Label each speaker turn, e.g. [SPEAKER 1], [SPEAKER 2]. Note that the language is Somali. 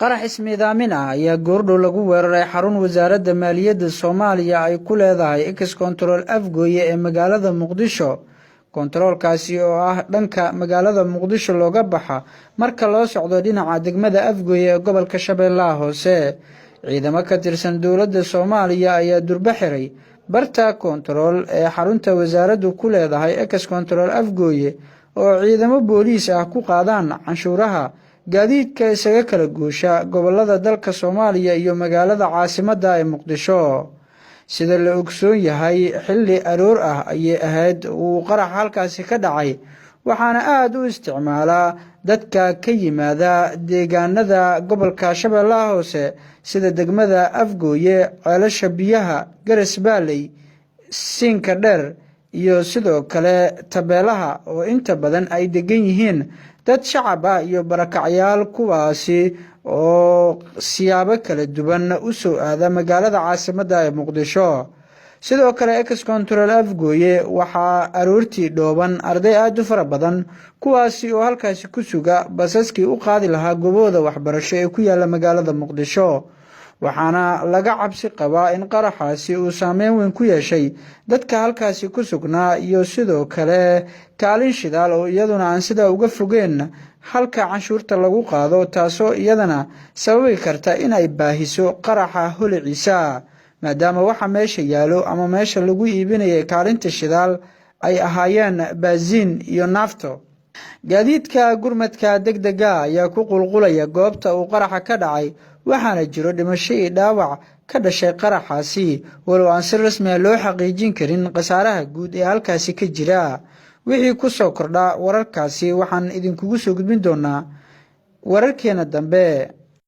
[SPEAKER 1] Qarax ismiidaamin ah ayaa goordhow lagu weeraray xarun Wasaaradda Maaliyadda Soomaaliya ay ku leedahay Ex Control Afgooye ee magaalada Muqdisho. Kontaroolkaasi oo ah dhanka magaalada Muqdisho looga baxa marka loo socdo dhinaca degmada Afgooye ee gobolka Shabeellaha Hoose. Ciidamo ka tirsan dowladda Soomaaliya ayaa durba xiray barta kontarool ee xarunta wasaaraddu ku leedahay Ex Control Afgooye, oo ciidamo booliis ah ku qaadaan canshuuraha gaadiidka isaga kala goosha gobolada dalka Soomaaliya iyo magaalada caasimadda ee Muqdisho. Sida la ogsoon yahay, xilli aroor ah ayay ahayd uu qarax halkaasi ka dhacay, waxaana aada u isticmaalaa dadka ka yimaada deegaanada gobolka Shabeellaha Hoose, sida degmada Afgooye, Ceelasha Biyaha, Garas Baaley, Siinka Dheer iyo sidoo kale Tabeelaha, oo inta badan ay degan yihiin dad shacab ah iyo barakacyaal, kuwaasi oo siyaabo kala duwan u soo aada magaalada caasimadda ee Muqdisho. Sidoo kale, Ex Control Afgooye waxaa aroortii dhooban arday aada u fara badan, kuwaasi oo halkaasi ku suga basaskii u qaadi lahaa goobahooda waxbarasho ee ku yaala magaalada Muqdisho. Waxaana laga cabsi qabaa in qaraxaasi uu saameyn weyn ku yeeshay dadka halkaasi ku sugnaa, iyo sidoo kale kaalin shidaal oo iyaduna aan sidaa uga fogeen halka canshuurta lagu qaado, taasoo iyadana sababi karta in ay baahiso qaraxa holiciisa, maadaama waxa meesha yaalo ama meesha lagu iibinayay kaalinta shidaal ay ahaayeen baasiin iyo naafto. Gaadiidka gurmadka degdega ayaa ku qulqulaya goobta uu qaraxa ka dhacay, waxaana jiro dhimasho iyo dhaawac ka dhashay qaraxaasi, walow aan si rasmi ah loo xaqiijin karin khasaaraha guud ee halkaasi ka jira. Wixii ku soo kordha wararkaasi waxaan idinkugu soo gudbin doonaa wararkeena dambe.